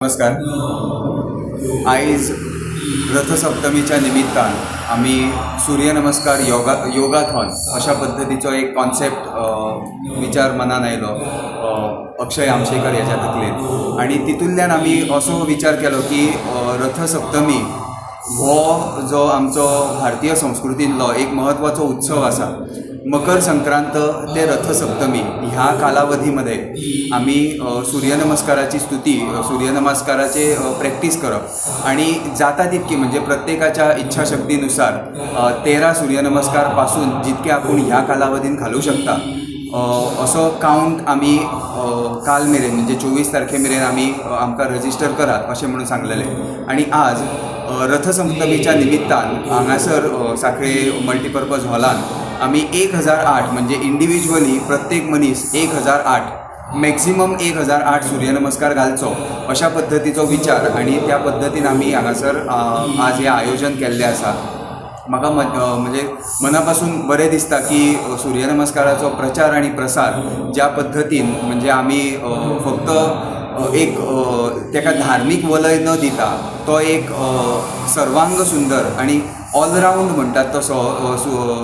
नमस्कार. आयज रथसप्तमीच्या निमित्तान आमी सूर्यनमस्कार योगा योगाथॉन अशा पद्दतीचो एक कॉन्सेप्ट, विचार मनान आयलो अक्षय आमशेकर हेच्या तकलेन आनी तितूंतल्यान आमी असो विचार केलो की रथसप्तमी हो जो आमचो भारतीय संस्कृतींतलो एक म्हत्वाचो उत्सव आसा, मकर संक्रांत ते रथसप्तमी ह्या कालावधीमध्ये आमी सूर्यनमस्काराची स्तुती, सूर्यनमस्काराचे प्रॅक्टीस करप आनी जाता तितकी, म्हणजे प्रत्येकाच्या इच्छाशक्तीनुसार 13 सूर्यनमस्कार पासून जितके आपूण ह्या कालावधीन घालूं शकता असो कावंट आमी काल मेरेन, म्हणजे 24 तारखे मेरेन आमी आमकां रजिस्टर करात अशें म्हणून सांगलेलें. आनी आज रथसप्तमीच्या निमित्तान हांगासर सांखळे मल्टीपर्पज हॉलान आमी 1008, म्हणजे इंडिविज्युअली प्रत्येक मनीस 1008, मॅक्झिमम 1008 सूर्यनमस्कार घालचो अशा पद्दतीचो विचार आनी त्या पद्दतीन आमी हांगासर आज हें आयोजन केल्लें आसा. म्हाका म्हणजे मना पासून बरें दिसता की सूर्यनमस्काराचो प्रचार आनी प्रसार ज्या पद्दतीन, म्हणजे आमी फक्त एक ताका धार्मीक वलय न दिता तो एक सर्वांग सुंदर आनी ऑलरावंड म्हणटात तसो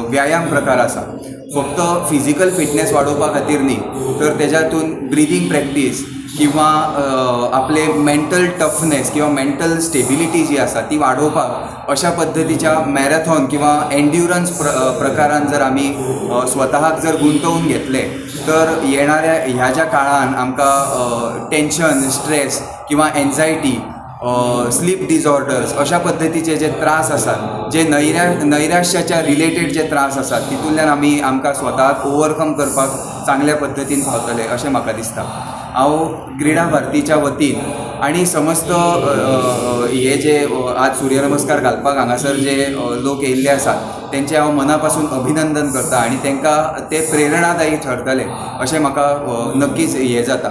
व्यायाम प्रकार आसा. फक्त फिजिकल फिटनेस वाडोवपा खातीर न्ही, तर तेज्यातून ब्रिदींग प्रॅक्टीस किंवा आपले मेंटल टफनेस किंवा मेंटल स्टेबिलिटी जी आसा ती वाडोवपाक अशा पद्दतीच्या मॅरेथॉन किंवा एन्ड्युरन्स प्रकारान जर आमी स्वताक जर गुंतोवन घेतले तर येणाऱ्या ह्या ज्या काळान आमकां टेंशन, स्ट्रेस किंवा एन्जायटी, स्लीप डिसऑर्डर्स अशा पद्दतीचे जे त्रास आसात, जे नैराश्याच्या रिलेटेड जे त्रास आसात, तितूंतल्यान आमी आमकां स्वताक ओवरकम करपाक चांगल्या पद्दतीन पावतले अशें म्हाका दिसता. हांव क्रिडा भारतीच्या वतीन आनी समस्त हे जे आज सूर्यनमस्कार घालपाक हांगासर जे लोक येयल्ले आसात तेंचें हांव मना पासून अभिनंदन करता आनी तांकां ते प्रेरणादायी ठरतले अशें म्हाका नक्कीच हें जाता.